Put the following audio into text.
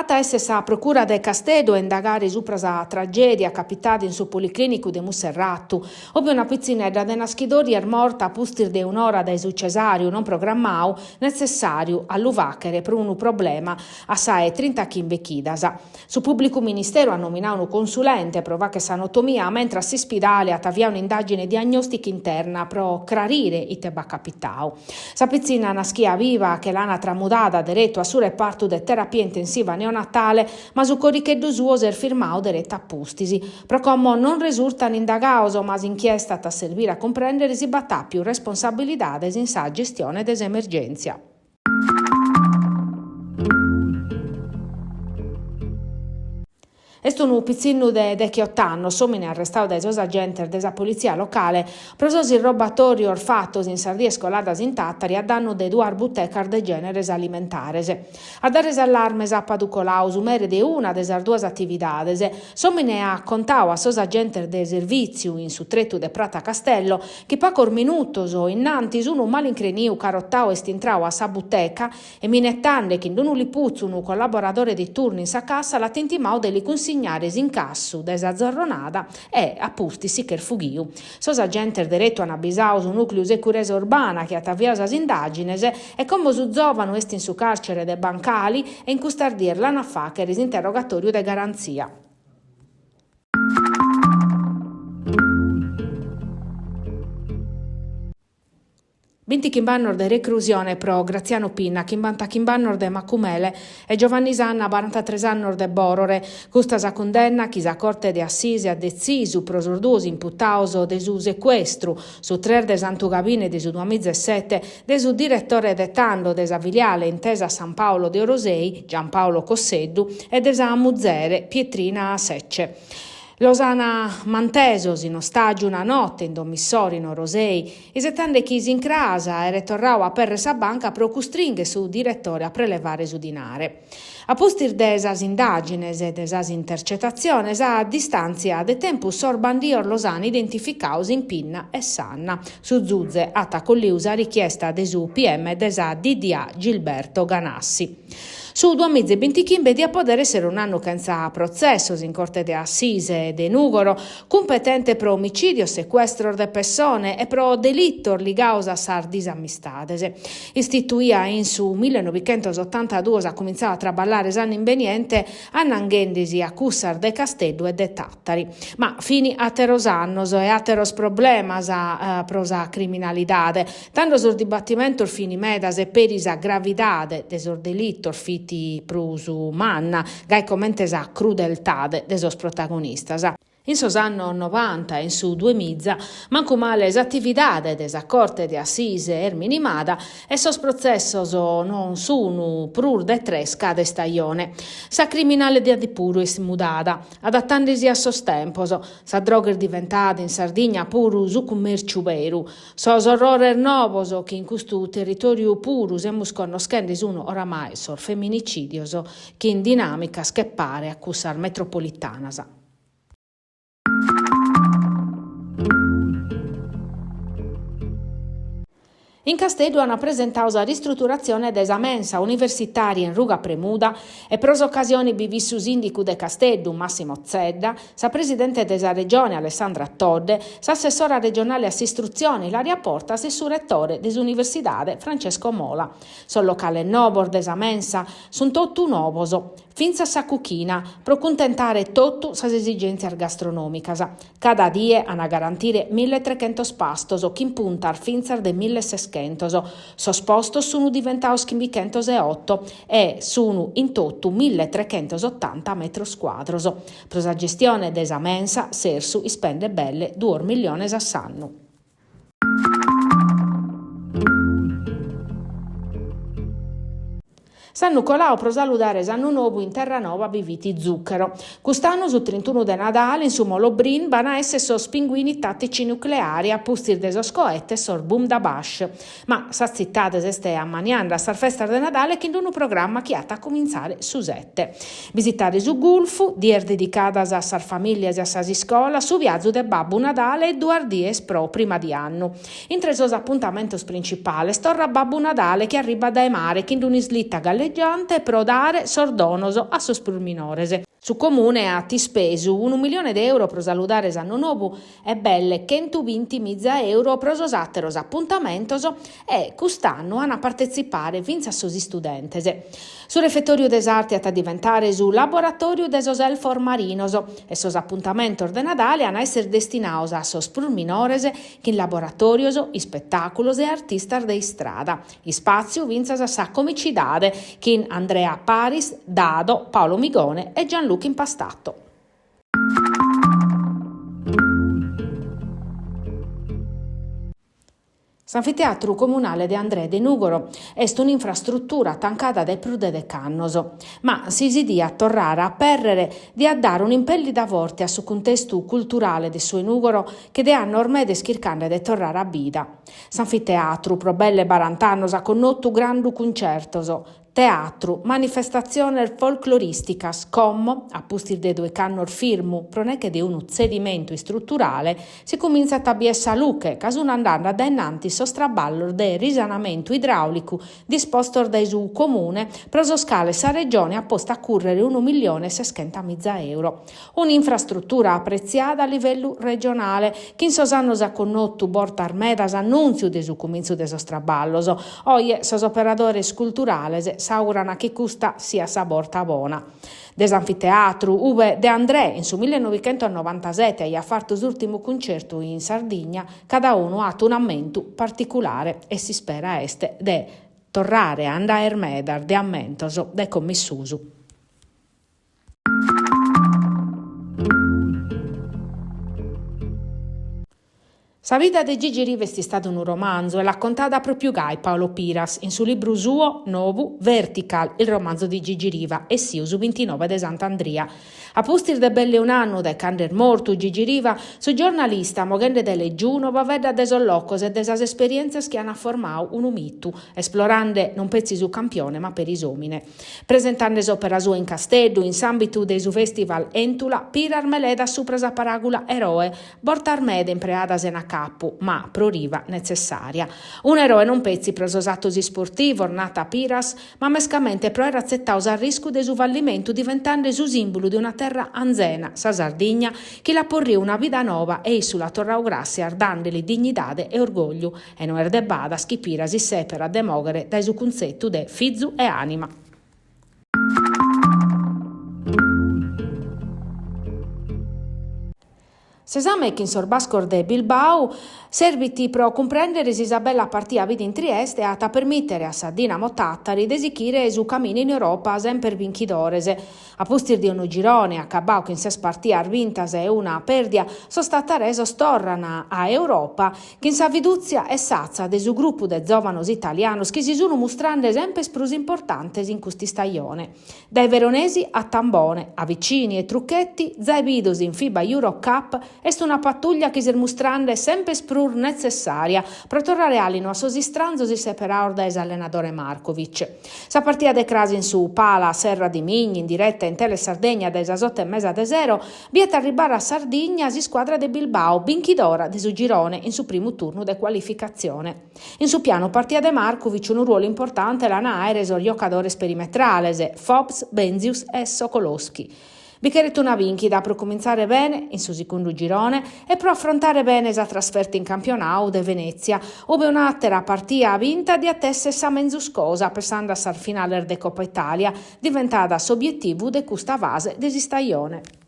At a èssere sa Procura de Casteddu a indagare supra sa tragèdia capitada in su Policlìnicu de Musserratu, ube una pitzinedda de naschidòria est morta a pustis de un'ora dae su cesàriu non programmadu, netzessàriu a lu fàghere pro unu problema a sa 'e trintachimbe chidas. Su pùblicu ministeru at nominadu unu consulente pro fàghere s'anatomia, mentras s'ispidale at aviadu un'indàgine diagnòstica interna pro crarire ite b'at capitadu. Sa pitzinna naschia biva che l'ant tramudada deretu a su repartu de terapia intensiva neonatale, ma su coricheddu suo s'est firmadu deretu a pustis. Pro como non resurtant indagados, ma s'inchiesta at a servire a cumprèndere si b'at àpiu responsabilidades in sa gestione de s'emergèntzia. Est unu pitzinnu de decheot'annos, s'òmine arrestadu dae sos agentes de sa politzia locale pro sos irrobatòrios fatos in sas dies coladas in Tàtari a dannu de duas butecas de gèneres alimentares. A dare s'allarme sàpadu coladu su mere de una de sas duas atividades, s'òmine at contadu a sos agentes de servìtziu in su tretu de Prata Castello chi pagos minutos innantis unu malincreniu carotadu est intradu a sa buteca e minetande chin unu liputzu unu collaboradore de turnu in sa cassa l'at intimadu de li cunsignare s'incassu de sa zorronada e a pustis si ch'est fughiu. Sos agentes deretu an abisadu su nùcleu securesa urbana chi at aviadu sas indàgines e como su zòvanu est in su càrcere de Bancali e in custas dies l'an a fàghere s'interrogatòriu de garantzia. Bintichimb'annos de recrusione pro Graziano Pinna, chimbantachimb'annos de Macumele, e Giovanni Sanna, barantatres annos de Bòrore. Custa sa cundenna chi sa Corte de Assise at detzisu pro sos duos imputados de su secuestru, su tres de Santu Gabine de su duamizasete, de su diretore de tando de sa filiale Intesa San Paolo de Orosei, Giampaolo Cosseddu, e de sa muzere Pietrina Secce. Los an mantesos in ostàgiu una note in domo issoro in Orosei, isetende chi s'incras aeret torradu a aperrer sa banca pro custringher su diretore a prelevare su dinare. A pustis de sas indàgines e de sas intercetatziones, a distàntzia de tempus sos bandios los an identificados in Pinna e Sanna. Su zuze at acolliu sa richiesta de su PM de sa DDA Gilberto Ganassi. Su duamiza e bintichimbe diat poder èssere un'annu chentza protzessos in Corte de Assise de Nùgoro, cumpetente pro omicìdios, secuestros de pessone e pro delitos ligados a sas disamistades. Istituia in su millenovichentosottantaduos at cumintzadu a traballare s'annu imbeniente annanghendesi a cussas de Casteddu e de Tàtari. Ma fini àteros annos e àteros problemas pro sa criminalidade. Tando sos dibatimentos fini medas e peri sa gravidade de sos delitos fit prus manna, gai comente sa crudeltade de sos protagonistas. In sos annos novanta e in su duemiza, mancu male s'atividade de sa Corte de Assise est minimada e sos protzessos non sun prus de tres cada istajone. Sa criminalidade puru est mudada, adatandesi a sos tempos. Sa droga est diventada in Sardigna puru su cummèrciu beru. Sos orrores novos chi in custu territòriu puru semus connoschende sun oramai sos feminicìdios chin dinàmicas che pare a cussas metropolitanas. In Casteddu ant presentadu sa ristruturatzione de sa mensa universitària in Ruga Premuda e pro s'ocasione bi fit su sìndicu de Casteddu, Massimo Zedda, sa presidente de sa Regione, Alessandra Todde, s'assessora regionale a s'istrutzione, Ilaria Portas e su retore de s'Universidade, Francesco Mola. Sos locales nobos de sa mensa sunt totu nobos. Fintzas sa cuchina, pro cuntentare totu sas esigèntzias gastronòmicas. Cada die an a garantire milletrechentos pastos, chin puntas fintzas de milleseschentos. Sos postos sunu diventados chimbichentos e oto e sunu in totu milletrechentos-otanta metros cuadros. Pro sa gestione de sa mensa, s'Ersu ispendet belle duos milliones a s'annu. S'annu coladu pro saludare s'annu nou in Terranova bi fit Zucchero. Cust'annu su trintunu de Nadale in su Molo Brin b'an a esser sos Pinguini Tattici Nucleari a pustis de sos coetes sos Boomdabash. Ma sa tzitade s'est ammaniende a sas festas de Nadale chin unu programma chi at a cumintzare su sete. Bisitare su Gulfu, dies dedicadas a sas famìlias e a sas iscolas, su viazu de Babbu Nadale e duas dies pro prima di annu. Intre sos apuntamentos principales torrat Babbu Nadale chi arribat dae mare chin un'islitta gallegiante. galleggiante pro dare sos donos a sos prus minores. Su Comune at ispesu unu milione de euro pro saludare s'annu nobu e belle chentubintimiza euro pro sos àteros apuntamentos e cust'annu an a partetzipare fintzas sos istudentes. Su refetòriu de s'arte at a diventare su laboratòriu de sos elfos marinos e sos apuntamentos de Nadale an a èssere destinados a sos prus minores chin laboratòrios, ispetàculos e artistas de istrada. Ispàtziu fintzas a sa comicidade chin Andrea Paris, Dado, Paolo Migone e Gianluca Impastato. S'anfiteatru comunale De André de Nùgoro est un'infrastrutura tancada dae prus de dech'annos, ma si si diat torrare a apèrrere diat dare un'impèllida forte a su cuntestu culturale de su 'e Nùgoro chi de annos meda est chircande de torrare a bida. S'anfiteatru pro belle barant'annos at connotu grandu cuncertos, teatru, manifestatziones folclorìsticas, como, a pustis de doich'annos firmu pro neche de unu tzedimentu istruturale, si cumintzat a bier sa luche ca sun andande a dae innantis sos traballos de risanamentu idràulicu dispostos dae su Comune pro sos cales sa Regione at postu a cùrrere unu millione e seschentamiza euro. Un'infrastrutura apretziada a livellu regionale, chi in sos annos at connotu bortas meda s'annùntziu de su cumintzu de sos traballos. Oje sos operadores culturales s'auguran chi custa siat sa borta bona. De s'anfiteatru, ube De André in su millenovichentosnovantasete aiat fatu s'ùrtimu cuncertu in Sardigna, cada unu at un'ammentu particulare e s'ispera est de torrare a nd'aer medas de ammentos dae como in susu. Sa vida de Gigi Riva est istada unu romanzu e l'at contada pròpiu gai Paolo Piras in su libru suo nou Vertical, il romanzo di Gigi Riva, essiu su bintinoe de Sant'Andria. A pustis de belle un'annu dae cando est mortu Gigi Riva, su giornalista, moghende dae Leggiuno, faeddat de sos locos e de sas esperièntzias chi ant formadu unu mitu, esplorande non petzi su campione ma peri s'òmine. Presentande s'òpera sua in Casteddu, in s'àmbitu de su fèstival Entula, Piras meledat supra sa paràgula eroe, bortas meda impreada sena capu, ma pro Riva netzessària. Un'eroe non petzi pro sos atos isportivos, nat Piras, ma mescamente pro aer atzetadu s'arriscu de su fallimentu diventende su sìmbulu de una terra anzena, sa Sardigna, chi l'at porriu una vida noba e issu l'at torradu gràssias dàndeli dignidade e orgògliu. E no est de badas chi Piras issèperat de mòghere dae su cuntzetu de fizu e ànima. S'esame chin sos bascos de Bilbao serbit pro cumprèndere si sa bella partia bida in Trieste at a permìtere a sa Dinamo Tàtari de sichire su caminu in Europa semper binchidores. A pustis de unu girone acabadu chin ses partias bintas e una pèrdia, sos tataresos torran a Europa Chin sa fidùtzia e s'atza de su grupu de zòvanos italianos chi si sun mustrande semper prus importantes in custa istajone. Dae Veronesi a Tambone, a Vicini e Trucchetti, zai bidos in FIBA Euro Cup, est una patùglia chi s'est mustrande semper prus netzessària pro torrare àlinu a sos istranzos isseperados dae s'allenadore Markovic. Sa partia de cras in su Pala Serra di Migni, in direta in Telesardegna dae sas oto e mesa de sero, Biet arribbare a Sardigna s'iscuadra de Bilbao, binchidora de su girone in su primu turnu de cualificatzione. In su pianu partia de Markovic unu ruolu importante l'an a àere sos jocadores perimetrales, Fobbs, Bendzius e Sokolowski. Bi cheret una bìnchida pro cumintzare bene in su segundu girone e pro afrontare bene sa trasferta in campionadu de Venètzia, ube un'àtera partia binta diat èssere sa menzus cosa pessande a sas finales de Copa Italia, diventada s'obietivu de custa fase de s'istajone.